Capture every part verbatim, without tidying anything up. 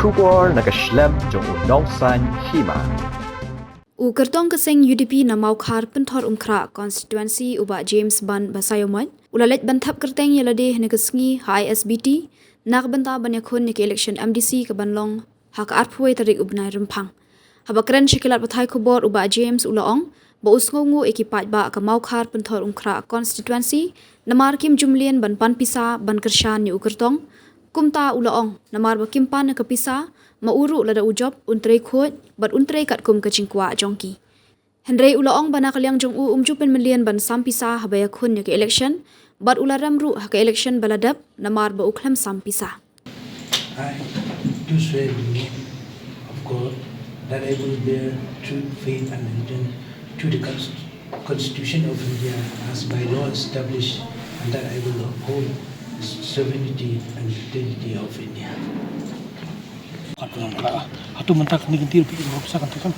Khubor na ka shlem jong u Nongsaiñ Hima. U kyrtong ka seng U D P na Mawkhar Pynthorumkhrah constituency u Bah James Ban Basaiawmoit u la leit ban thep kyrteng ïa lade ha kane ka sngi ha I S B T na ka bynta ban ïakhun ïa ka election M D C ka ban long ha ka arphew tarik u bnai Rymphang. Haba kren sha ki lad pathai khubor u Bah James u la ong ba u sngewnguh ïa ki paidbah ka Mawkhar Pynthorumkhrah constituency namar kim ju mlien ban pan pisa ban kyrshan ïa u kyrtong. Kumta u la ong namar ba kim pan ïa ka pisa, ma u ruh lada u jop un trei khuid bad un trei katkum ka jingkwah jong ki. Hynrei u la ong ba na ka liang jong u um ju pynmlien ban sam pisa haba ïakhun ïa ka election, bad u la rem ruh ha ka election ba la dep namar ba u khlem sam pisa. I do swear in the name of God that I will bear true faith and allegiance to the Const- Constitution of India as by law established, and that I will uphold the sovereignty and integrity of India. Hato mynta ka ni kan tir pi ka sa kan tekan.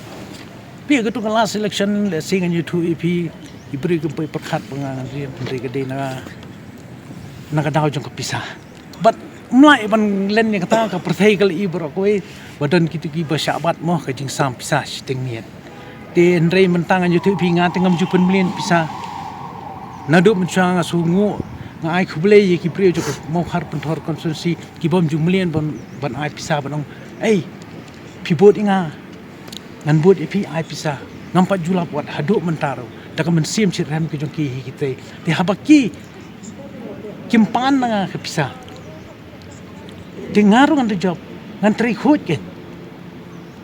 Pi ka tu ka last election le sing an yutu ipi ibri kan poi perkhat ba nga ngan ri pynri ka dei na na ka daw jong ka pisa. Bad mlai ban len ïa kata ka pyrthei ka i baroh kawei ba don kito ki ba shah bat mo ka jingsam pisa shiteng miet. Te hynrei mynta ngan ïathuh phi nga te ngam ju pynmlien pisa. Naduh mynshuwa nga sngewnguh nga ai khublei ïa ki briew jong ka Mawkhar Pynthor constituency ki bym ju mlien ban ban ai pisa ban ong ei phi bud ïa nga. Ngan bud ïa phi ai pisa. Ngam pat ju lap wat haduh mynta ruh da ka mynsiem shitrhem ka jong ki hi kitei. Te haba ki kim pan na nga ka pisa. Te nga ruh ngan da jop ngan trei khuid kein.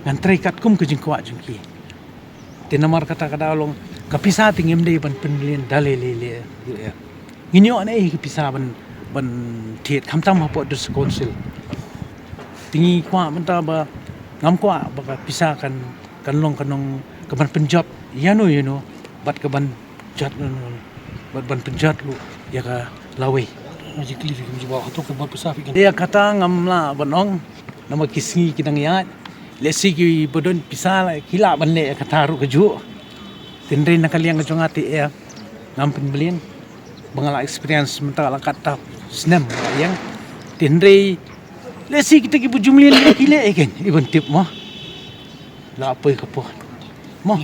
Ngan trei katkum ka jingkwah jong ki. Te namar kata ka daw long ka pisa te ngim dei ban pynmlien da lei lei lei. Ngin ïoh ne ka pisa ban ban thied khamtam hapoh district council. Te ngi kwah mynta ba ngam kwah ba ka pisa kan kan long kan long ka ban pynjot ïano ïano bad ka ban jot bad ban pynjot ruh ïa ka lawei. Ïa kata ngam lah ban ong namar ki sngi ki dang ïaid. Lehse ki ba don pisa la ki lah ban leh ïa kata ruh kajuh. Te hynrei na ka liang ka jong nga te ïa ngam pynmlien ba nga la experience mynta la kat ta snem la ïeng. Te hynrei lehse kita ki ba ju mlien ki leh ïa kein i ban tip mo. La poi ka por mo.